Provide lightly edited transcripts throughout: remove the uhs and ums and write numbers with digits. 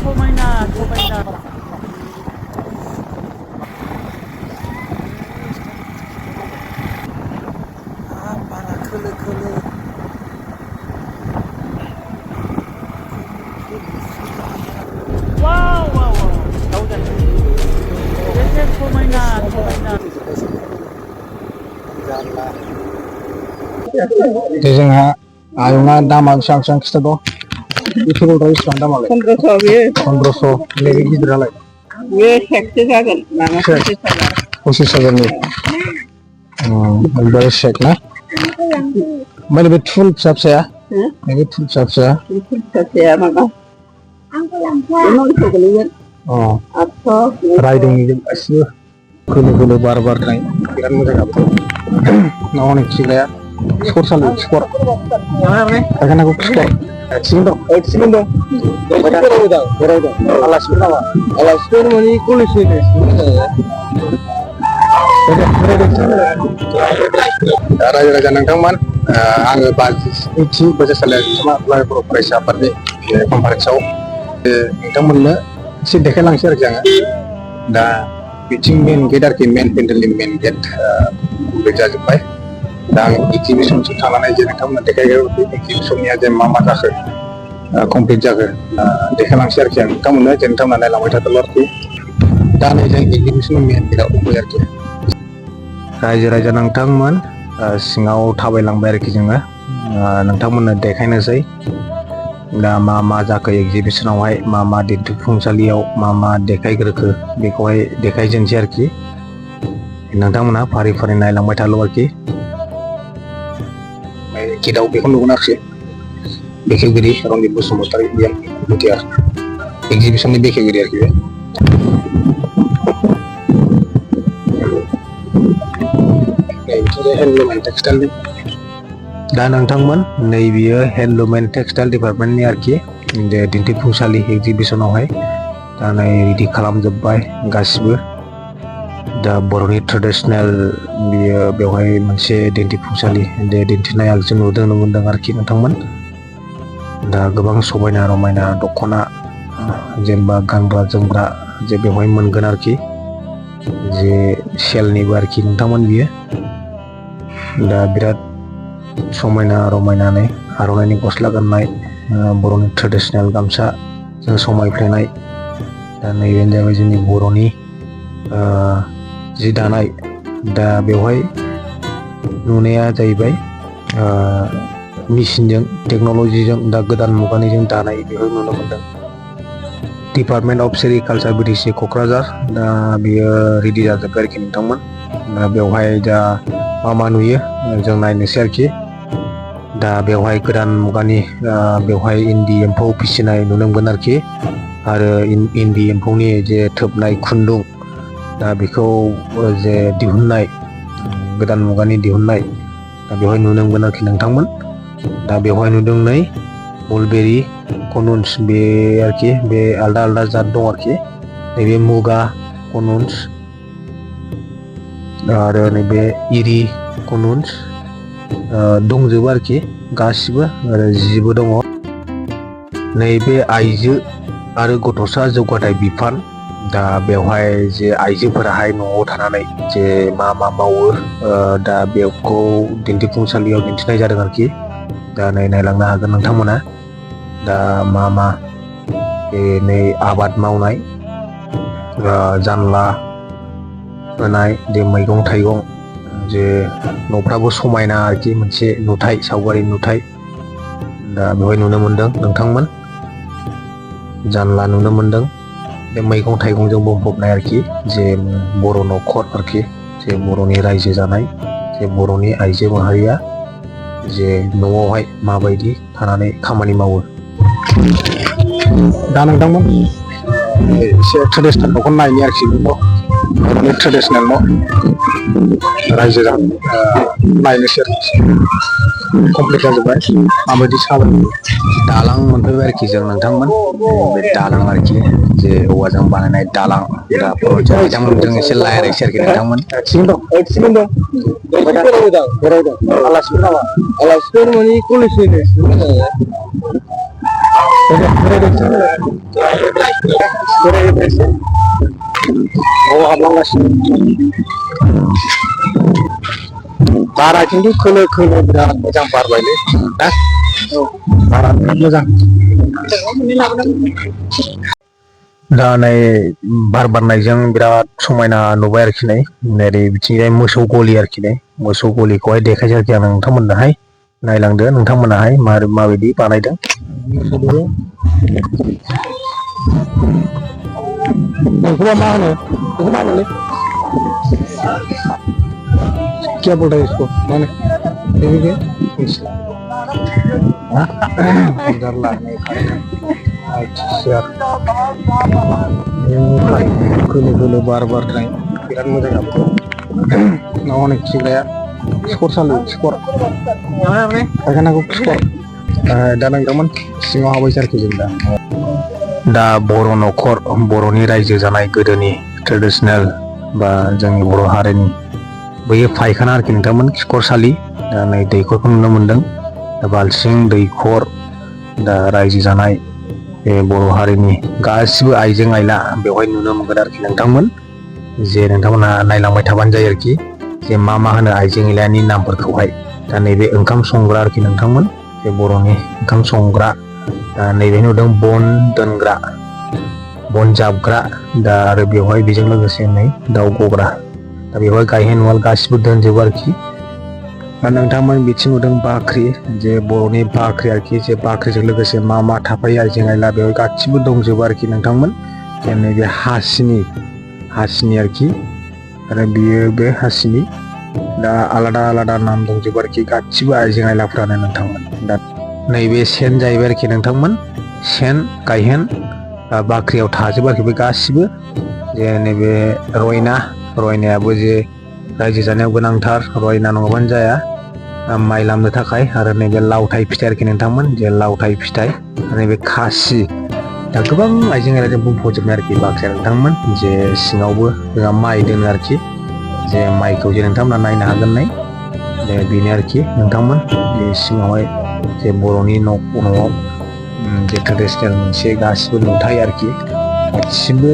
समायना समायना बारा खोलो खोलो wow wow wow tahu dah ini समायना समायना जोंहा आयंआ दामा बेसेबां खिथा दं बेफोरखौ बेसेबां दामालाय 1500 बेयो 1500 नैबे गिदिरालाय बेयो सेकसो जागोन माबा 25,000 एकदम सेक ना ओमफ्राय बे थुल फिसा फिसाया नैबे थुल फिसा फिसाया माबा गोलैगोन रायदोंनि गासिबो खोलो खोलो बार बारनाय बिराद मोजां जाबाय नावनि खिग्राया स्कर सालु स्कर खानाखौ स्कर थिगैनो दं थिगैनो दं बेरायदों आलासिफोर नामा आलासिफोर माने कलेजनि रायजो राजा नोंथांमोन आङो 52 बोसोरसालिया बर' फरायसा आफादनि कनफारेन्सआव नोंथांमोननो एसे देखायलांसै आरोखि आङो दा बिथिं मेन गेट आरोखि मेन पेन्डेलनि मेन गेट कमप्लिट जाजोब्बाय दा आं एक्जिबिसनसिम थांनानै जे नोंथांमोननो देखायगोन एक्जिबिसननिया जे मा मा जाखो कमप्लिट जाखो देखायलांसै आरोखि आं नोंथांमोननो जे नोंथांमोना नायलांबाय थादोंल' आरोखि दा नै जों एक्जिबिसननि मेन गेटआव फैबाय आरोखि रायजो राजा नोंथांमोन सिङाव थाबायलांबाय आरोखि जोङो नोंथांमोननो देखायनोसै दा मा मा जाखो एक्जिबिसनावहाय मा मा दिन्थिफुंसालियाव मा मा देखायग्रोखो बेखौहाय देखायजेनसै आरोखि नोंथांमोना फारि फारि नायलांबाय थाल' आरोखि गेटआव बेखौ नुगोन आरोखि बेखेवगिरि रनजित बसुमतारी भुटियार एक्जिबिसननि बेखेवगिरि आरोखि बे हेन्दलुम एन्ड टेक्सटाइल दा नोंथांमोन नैबेयो हेन्दलुम एन्ड टेक्सटाइल डिपार्टमेन्टनि आरोखि दिन्थिफुंसालि एक्जिबिसनावहाय दा नै रेडि खालामजोब्बाय गासिबो दा बर'नि ट्रेडिसनेल बियो बेवहाय मोनसे दिन्थिफुंसालि दिन्थिनाय आगजु नुनो मोनदों आरोखि नोंथांमोन दा गोबां समायना रमायना दख'ना जेनेबा गानग्रा जोमग्रा जे बेवहाय मोनगोन आरोखि जे सेलनिबो आरोखि नोंथांमोन बियो दा बिराद समायना रमायनानै आर'नाइनि गस्ला गाननाय बर'नि ट्रेडिसनेल गामसा जों समायफ्लेनाय दा नैबेनो जाबाय जोंनि बर'नि जि दानाय दा बेवहाय नुनाया जाहैबाय मेसिनजों टेक्न'लजिजों दा गोदान मुगानि जों दानाय बेखौ नुनो मोनदों department of sericulture BTC Kokrajhar दा बेयो रेडि जाजोब्बाय आरोखि नोंथांमोन दा बेवहाय दा मा मा नुयो जों नायनोसै आरोखि दा बेवहाय गोदान मुगानि बेवहाय इन्दि एम्फौ फिसिनाय नुनो मोनगोन आरोखि आरो इन्दि एम्फौनि जे थोबनाय खुन्दुं दा बेखौ जे दिहुननाय गोदान मुगानि दिहुननाय दा बेवहाय नुनो मोनगोन आरोखि नोंथांमोन दा बेवहाय नुदों नै मलबेरि कनुन्स बे आरोखि बे आलदा आलदा जात दं आरोखि नैबे मुगा कनुन्स आरो नैबे इरि कनुन्स दंजोबो आरोखि गासिबो आरो जिबो दङ नैबे आइजो आरो गथ'सा जौगाथाय बिफान दा बेवहाय जे आइजोफोराहाय न'आव थानानै जे मा मा मावो दा बेखौ दिन्थिफुंसालियाव दिन्थिनाय जादों आरोखि दा नै नायलांनो हागोन नोंथांमोना दा मा मा नै आबाद मावनाय जानला होनाय जे मैगं थाइगं जे न'फ्राबो समायना आरोखि मोनसे नुथाय सावगारि नुथाय दा बेवहाय नुनो मोनदों नोंथांमोन जानला नुनो मोनदों बे मैगं थाइगंजों बुंफबनाय आरोखि जे बर' न'खर आरोखि जे बर'नि रायजो जानाय जे बर'नि आइजो माहारिया जे न'आवहाय माबायदि थानानै खामानि मावो दा नोंथांमोन एसे ट्रेडिसनेल न'खौ नायनि आरोखि बर'नि ट्रेडिसनेल न' रायजो नायनोसै कमप्लिट जाजोब्बाय माबायदि सालायो दालां मोनफैबाय आरोखि जों नोंथांमोन बे दालां आरोखि जे औवाजों बानायनाय दालां दा बिथांमोनजों एसे रायज्लायनोसै आरोखि नोंथांमोन थिगैनो दं बेरायदों आलासिफोर नामा आलासिफोर माने कलेजनि बारा खिन्थु खोलो खोलो बिराद मोजां बारबायलै ना बारा मोजां दा नै बार बारनायजों बिराद समायना नुबाय आरोखि नै ओरै बिथिंजाय मोसौ गलि आरोखि नै मोसौ गलिखौहाय देखायसै आरोखि आं नोंथांमोननोहाय नायलांदो नोंथांमोनाहाय माबायदि बानायदों बेखौबा मा होनो बेखौ मा होनोलै क्या बोल रहा है इसको मैंने खोलो खोलो बार बारनाय बिराद मोजां जाबाय अनेक खिग्राया स्कर सालु स्कर फायखानाखौ स्कर दा नोंथांमोन सिङाव हाबैसै आरोखि जों दा बर' न'खर बर'नि रायजो जानाय गोदोनि ट्रेडिसनेल बा जोंनि बर' हारिनि बैयो फायखाना आरोखि नोंथांमोन खिखरसालि दा नै दैखरखौ नुनो मोन्दों दा बाल्थिं दैखर दा रायजो जानाय बे बर' हारिनि गासिबो आइजें आइला बेवहाय नुनो मोनगोन आरोखि नोंथांमोन जे नोंथांमोना नायलांबाय थाबानो जायो आरोखि जे मा होनो आइजें आइलानि नामफोरखौहाय दा नैबे ओंखाम संग्रा आरोखि नोंथांमोन बे बर'नि ओंखाम संग्रा दा नैबे नुदों बन दोनग्रा बन जाबग्रा दा आरो बेवहाय बेजों लोगोसे नै दाउ गग्रा दा बेवहाय गायहेन उवाल गासिबो दोनजोबो आरोखि दा नोंथांमोन बिथिं नुदों बाख्रि जे बर'नि बाख्रि आरोखि जे बाख्रिजों लोगोसे मा थाफायो आइजें आइला बेवहाय गासिबो दंजोबो आरोखि नोंथांमोन जे नैबे हासिनि आरोखि आरो बियो बे हासिनि दा आलादा आलादा नाम दंजोबो आरोखि गासिबो आइजें आइलाफ्रानो नोंथांमोन दा नैबे सेन जाहैबाय आरोखि नोंथांमोन सेन गायहेन बाख्रियाव थाजोबो आरोखि बे गासिबो जे नैबे रयनायाबो जे रायजो जानायाव गोनांथार रयना नङाबानो जाया माइ लामनो थाखाय आरो नैबे लावथाय फिथाइ आरोखि नोंथांमोन जे लावथाय फिथाइ आरो नैबे खासि दा गोबां आइजें आइलाजों बुंफबजोबनाय आरोखि बाख्रिया नोंथांमोन जे सिङावबो जोंहा माइ दोनो आरोखि जे माइखौ जे नोंथांमोना नायनो हागोन नै दे बेनो आरोखि नोंथांमोन बे सिङावहाय जे बर'नि न'आव जे ट्रेडिसनेल मोनसे गासिबो नुथाय आरोखि गासिबो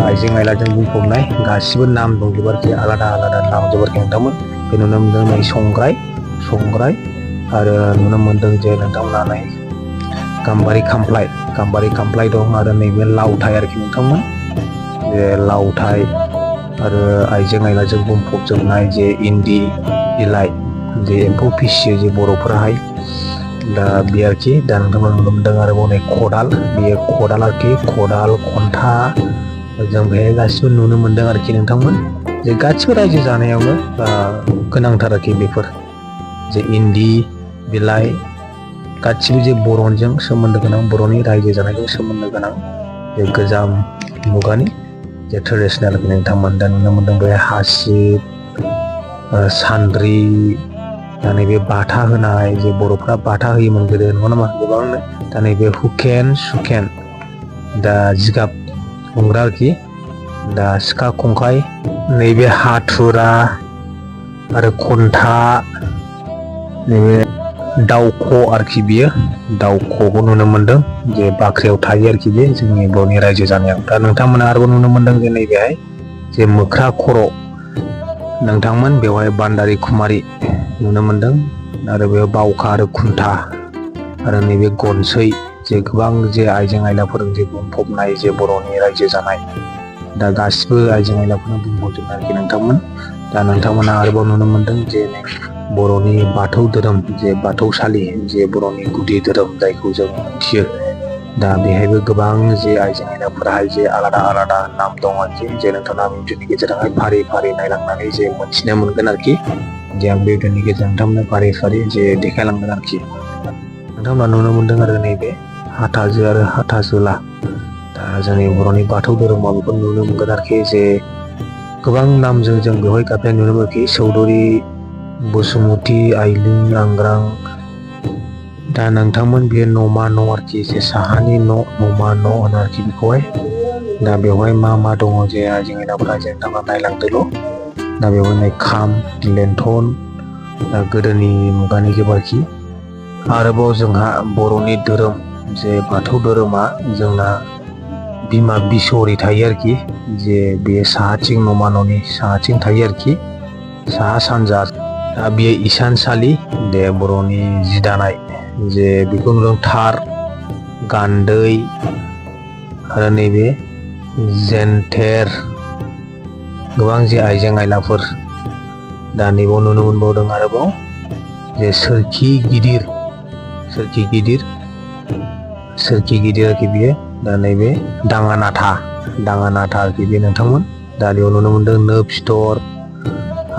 आइजें आइलाजों बुंफबनाय गासिबो नाम दंजोबो आरोखि आलादा आलादा नाम दंजोबो आरोखि नोंथांमोन बे नुनो मोन्दों नै संग्राय आरो नुनो मोन्दों जे नोंथांमोना नै गाम्बारि खामफ्लाय दं आरो नैबे लावथाय आरोखि नोंथांमोन जे लावथाय आरो आइजें आइलाजों बुंफबजोबनाय जे इन्दि बिलाइ जे एम्फौ फिसियो जे बर'फोराहाय दा बे आरोखि दा नोंथांमोना नुनो मोन्दों आरोबाव नै बेयो खदाल आरोखि खदाल खन्था जों बेहाय गासिबो नुनो मोन्दों आरोखि नोंथांमोन जे गासिबो रायजो जानायावनो गोनांथार आरोखि बेफोर जे इन्दि बिलाइ गासिबो जे बर'जों सोमोन्दो गोनां बर'नि रायजो जानायजों सोमोन्दो गोनां जे गोजाम मुगानि जे ट्रेडिसनेल नोंथांमोन दा नुनो मोन्दों बे हासिब सान्द्रि दा नैबे बाथा होनाय जे बर'फ्रा बाथा होयोमोन गोदो नङा नामा गोबांनो दा नैबे हुकेन सुकेन दा जिगाब हमग्रा आरोखि दा सिखा खंखाइ नैबे हाथुरा आरो खन्था नैबे दाउख' आरोखि बियो दाउख'खौ नुनो मोन्दों जे बाख्रियाव थायो आरोखि बे जोंनि बर'नि रायजो जानायाव दा नोंथांमोना आरोबाव नुनो मोन्दों जे नैबेहाय जे मोख्रा खर' नोंथांमोन बेवहाय बान्दारि खुमारि नुनो मोन्दों आरो बेयाव बावखा आरो खुन्था आरो नैबे गनसै जे गोबां जे आइजें आइलाफोरजों जे बुंफबनाय जे बर'नि रायजो जानाय दा गासिबो आइजें आइलाफोरजों बुंफबजोबनाय आरोखि नोंथांमोन दा नोंथांमोना आरोबाव नुनो मोन्दों जे बर'नि बाथौ धोरोम जे बाथौसालि जे बर'नि गुदि धोरोम जायखौ जों मिथियो दा बेहायबो गोबां जे आइजें आइलाफोराहाय जे आलादा आलादा नाम दं आरोखि जे नोंथाङा भिडिअनि गेजेरजोंहाय फारि फारि नायलांनानै जे मोनथिनो मोनगोन आरोखि जे आं बे भिडिअनि गेजेरजों नोंथांमोननो फारि फारि जे देखायलांगोन आरोखि नोंथांमोना नुनो मोन्दों आरो नैबे हाथाजो आरो हाथाजोला दा जोंनि बर'नि बाथौ धोरोमाव बेखौ नुनो मोनगोन आरोखि जे गोबां नामजों जों बेवहाय गाबनाय नुनो मोनो आरोखि चौधुरि बसुमति आइलिं आंग्रां दा नोंथांमोन बेयो न'मा न' आरोखि जे साहानि न'मा न' होनो आरोखि बेखौहाय दा बेवहाय मा दङ जे आइजें आइलाफोरा जे नोंथाङा नायलांदोल' दा बेवहाय नै खाम लेन्थन दा गोदोनि मुगानि आरोखि आरोबाव जोंहा बर'नि धोरोम जे बाथौ धोरोमा जोंना बिमा बिसहरि थायो आरोखि जे बे साहाथिं नमा न'नि साहाथिं थायो आरोखि साहा सानजा दा बेयो इसानसालि दे बर'नि जि दानाय जे बेखौ नुदों थार गान्दै आरो नैबे जेन्थेर गोबां जे आइजें आइलाफोर दा नैबाव नुनो मोनबावदों आरोबाव जे सोरखि गिदिर आरोखि बियो दा नैबे दाङानाथा आरोखि बे नोंथांमोन दा बेयाव नुनो मोनदों नो फिथर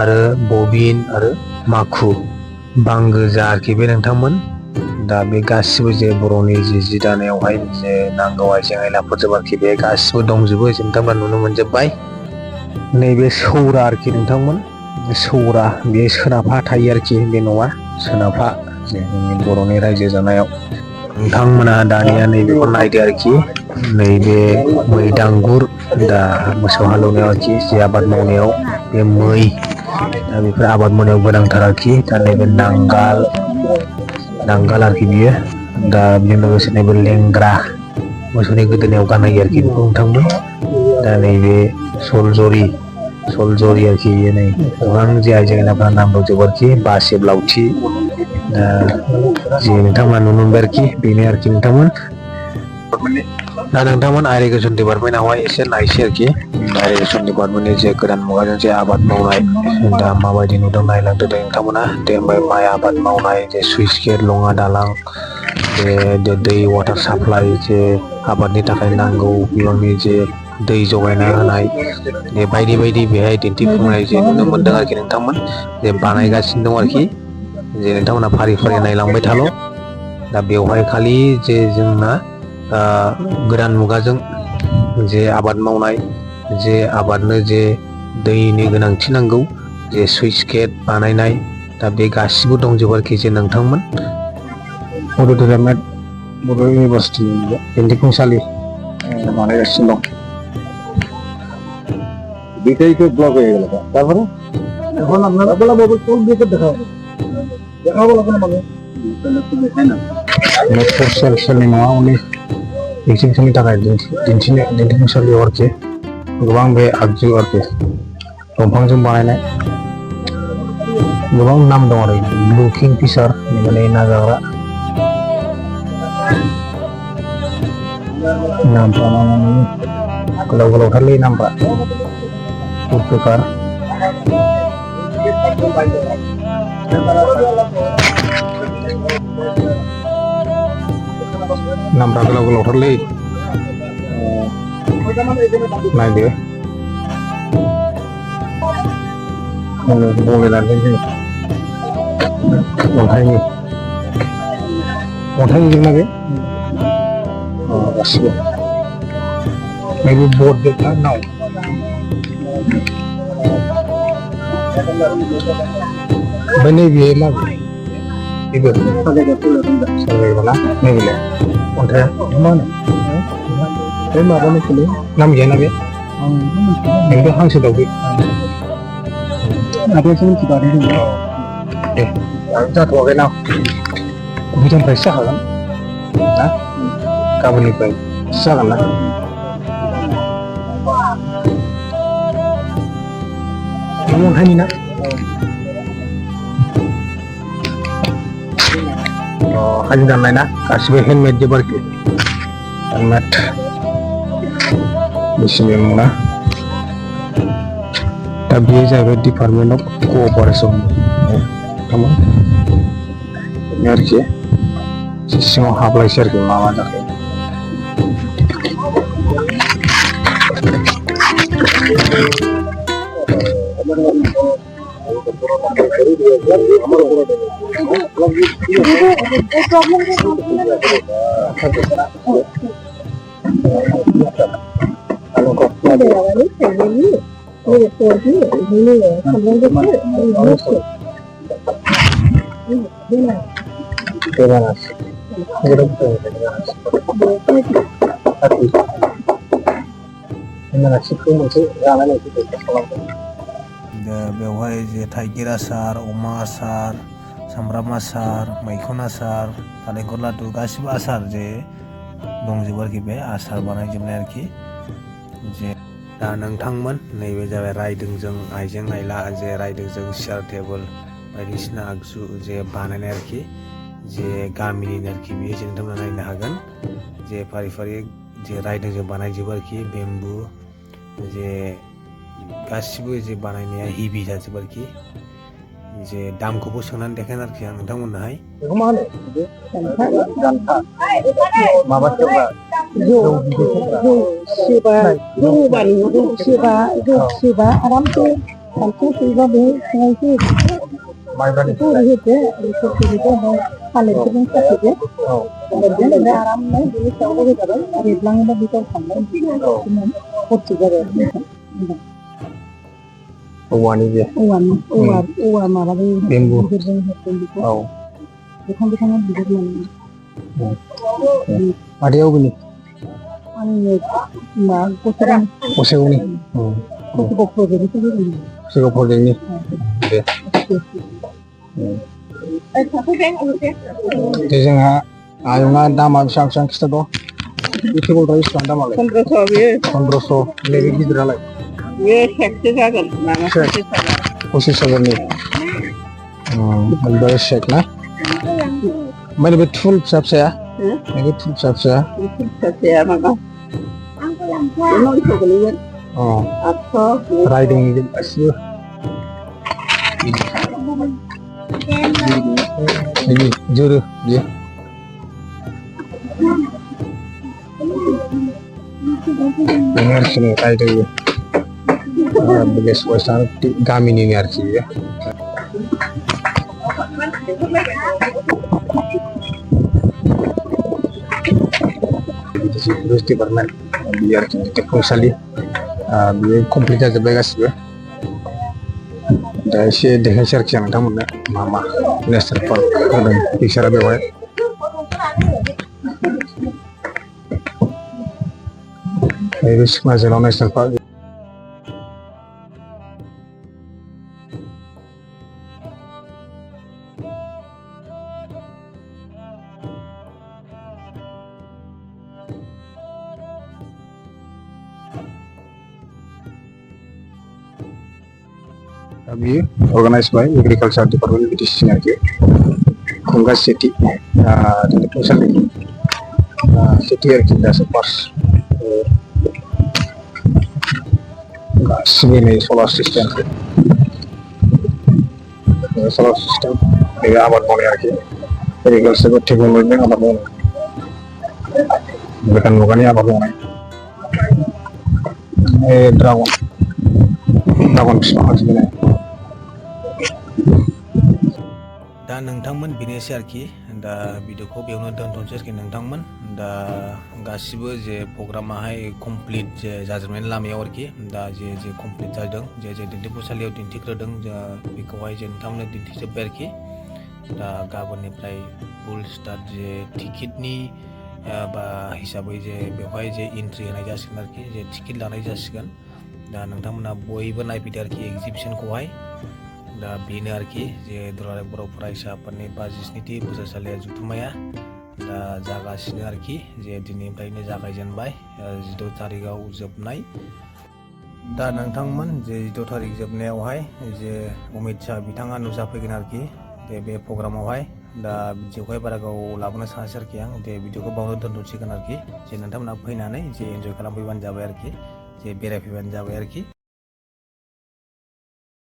आरो बबिन आरो माखु बांगोजा आरोखि बे नोंथांमोन दा बे गासिबो जे बर'नि जि दानायावहाय जे नांगौ आइजें आइलाफोर जोब आरोखि बे गासिबो दंजोबो जे नोंथांमोना नुनो मोनजोब्बाय नैबे सौरा आरोखि नोंथांमोन सौरा बे सोनाबहा थायो आरोखि बे न'आ सोनाबहा जे जोंनि बर'नि रायजो जानायाव नोंथांमोना दानिया नैबेखौ नायदो आरोखि नैबे मैदांगुर दा मोसौ हालेवनायाव आरोखि जे आबाद मावनायाव बे मै दा बेफोर आबाद मावनायाव गोनांथार आरोखि दा नैबे नांगाल आरोखि बियो दा बेजों लोगोसे नैबे लेंग्रा मोसौनि गोदोनायाव गाननाय आरोखि बेखौ नोंथांमोन दा नैबे सलजरि आरोखि बेयो नै गोबां जे आइजें आइलाफ्रा नाम दंजोबो आरोखि बासेब लावथि दा जे नोंथांमोना नुनो मोनबाय आरोखि बेनो आरोखि नोंथांमोन दा नोंथांमोन इरिगेसन डिपार्टमेन्टआवहाय एसे नायसै आरोखि इरिगेसन डिपार्टमेन्टनि जे गोदान मुगाजों जे आबाद मावनाय दा माबायदि नुदों नायलांदो दे नोंथांमोना दे ओमफ्राय माइ आबाद मावनाय जे सुइस गेट लङा दालां जे दै वाटार साप्लाइ जे आबादनि थाखाय नांगौ बिबांनि जे दै जगायना होनाय जे बायदि बेहाय दिन्थिफुंनाय जे नुनो मोनदों आरोखि नोंथांमोन जे बानायगासिनो दं आरोखि जे नोंथांमोना फारि नायलांबाय थाल' दा बेवहाय खालि जे जोंना गोदान मुगाजों जे आबाद मावनाय जे आबादनो जे दैनि गोनांथि नांगौ जे सुइस गेट बानायनाय दा बे गासिबो दंजोबो आरोखि जे नोंथांमोन बर' इउनिभार्सिटिनि दिन्थिफुंसालि बानायगासिनो दं দুইটাই তো ব্লক হয়ে গেল তারপরে এখন আপনারা বলা বলবো কোন দিকে দেখাবো না মানে मेट्रो सेलनि नङा उननि एक्जिबिसननि थाखाय दिन्थिफुंसालियाव आरोखि गोबां बे आगजु आरोखि दंफांजों बानायनाय गोबां नाम दं आरो ब्लु किं फिसार माने ना जाग्रा नामफ्रा गोलाव-गोलावथारलै नामफ्रा पुरस्कार नामफ्रा गोलाव-गोलावथारलै नायदो बलायनानै अन्थाइनिजोंना बे गासिबो नैबे बर्ड दंना नाव ओमफ्राय नैबे माबे बेबो साजायग्राना नैबेलाय अन्थाइया मा होनो बे माबानिखौलै नाम गैयाना बे नैबे हांसो दावदै आदायासो मिथिबाय दे जाथ'वाखै ना भुटाननिफ्रायसो जाखागोन ना गाबोननिफ्राय जागोन ना अन्थाइनि ना आखाइजों दाननाय ना गासिबो हेन्दमेड जोब आरोखि हेन्दमेड मेसिनजों नङा दा बेयो जाहैबाय डिपार्टमेन्ट अफ क'अपारेसन आरोखि सिङाव हाबलायसै आरोखि मा जाखो बेवहाय जे थाइगिर आसार अमा आसार सामब्राम आसार, मैखुन आसार, नालेंखर लादु गासिबो आसार जे दंजोबो आरोखि बे आसार बानायजोबनाय आरोखि जे दा नोंथांमोन नैबे जाबाय रायदोंजों आइजें आइला जे रायदोंजों सियार टेबोल बायदिसिना आगजु जे बानायनाय आरोखि जे गामिनि आरोखि बेयो जे नोंथांमोना नायनो हागोन जे फारि फारि जे रायदोंजों बानायजोबो आरोखि बेम्बु जे गासिबो जे बानायनाया हेभि जाजोबो आरोखि जे दामखौबो सोंनानै देखायनो आरोखि आं नोंथांमोननोहाय बेखौ मा होनो जान्था माबा सोरबा जौ सेबा आरामसे सानसे सोयोबा बे सिङावसो माइब्रानि होदो थालिरफोरजों खाथेदो ओमफ्राय आरामनो बेनि सायावबो होजाबाय रेबलाङोबा बेखौ खांबाय हरसे जाबाय औवानि जे औवा माबाजों बेम्बु बिगुरजों हेबदों बेखौ गोथां गोथाङाव बिगुर मोनो मादैयाव बेनि आंनो मा गसाइगावनि गसाइगाव प्रजेक्टनि दे दे जोंहा आयंआ दामा बेसेबां बेसेबां खिथाद' बे टेबोलफ्रा बेसेबां दामालाय 1500 बेयो 1500 नैबे गिदिरालाय बेयो सेकसो जागोन माबा 25,000नि ओमफ्राय सेक ना ओमफ्राय बे थुल फिसा फिसाया नैबे थुल फिसा फिसाया माबा 900 गोलैगोन अ 800 रायदोंनि गासिबो बिदि जोरो बियो बेनो आरोखि नै रायदों बिलेज वेस्टार्न गामिनि आरोखि बियो डिपार्टमेन्ट बियो आरोखि फरायसालि बियो कमप्लिट जाजोब्बाय गासिबो दा एसे देखायसै आरोखि आं नोंथांमोननो मा मा नेसनेल पार्क होदों पिकचारा बेवहाय नैबे सिखना जोहोलाव नेसनेल पार्क बियो अर्गानाइज बाय एग्रिकालचार डिपार्टमेन्ट बिटिसि आरोखि खुंगा सिटि फरायसालि सिटि आरोखि दासो फार्स्ट गासिबो नै सलार सिस्टेम नैबे आबाद मावनाय आरोखि एग्रिकालचार टेक्न'लजिजों आबाद मावनाय गोदान मुगानि आबाद मावनाय ड्रागन बिफां आखिनाय दा नोंथांमोन बेनोसै आरोखि दा भिडिअखौ बेयावनो दोनथ'नोसै आरोखि नोंथांमोन दा गासिबो जे प्रग्रामाहाय कमप्लिट जे जाजोबनायनि लामायाव आरोखि दा जे कमप्लिट जादों जे दिन्थिफुंसालियाव दिन्थिग्रोदों बेखौहाय जे नोंथांमोननो दिन्थिजोब्बाय आरोखि दा गाबोननिफ्राय फुल स्टार्ट जे टिकेटनि बा हिसाबै जे बेवहाय जे एन्ट्रि होनाय जासिगोन आरोखि जे टिकेट लानाय जासिगोन दा नोंथांमोना बयबो नायफैदो आरोखि एगजिबिसनखौहाय दा बेनो आरोखि जे दुलाराय बर' फरायसा आफादनि 52थि बोसोरसालिया जथुम्माया दा जागासिनो आरोखि जे दिनैनिफ्रायनो जागायजेनबाय 16 तारिखआव जोबनाय दा नोंथांमोन जे 16 तारिख जोबनायावहाय जे अमित शाह बिथाङा नुजाफैगोन आरोखि बे प्रग्रामावहाय दा भिडिअखौहाय बारा गोबाव लाबोनो सानासै आरोखि आं दे भिडिअखौ बावनो दोनथ'सिगोन आरोखि जे नोंथांमोना फैनानै जे एन्जय खालामफैबानो जाबाय आरोखि जे बेरायफैबानो जाबाय आरोखि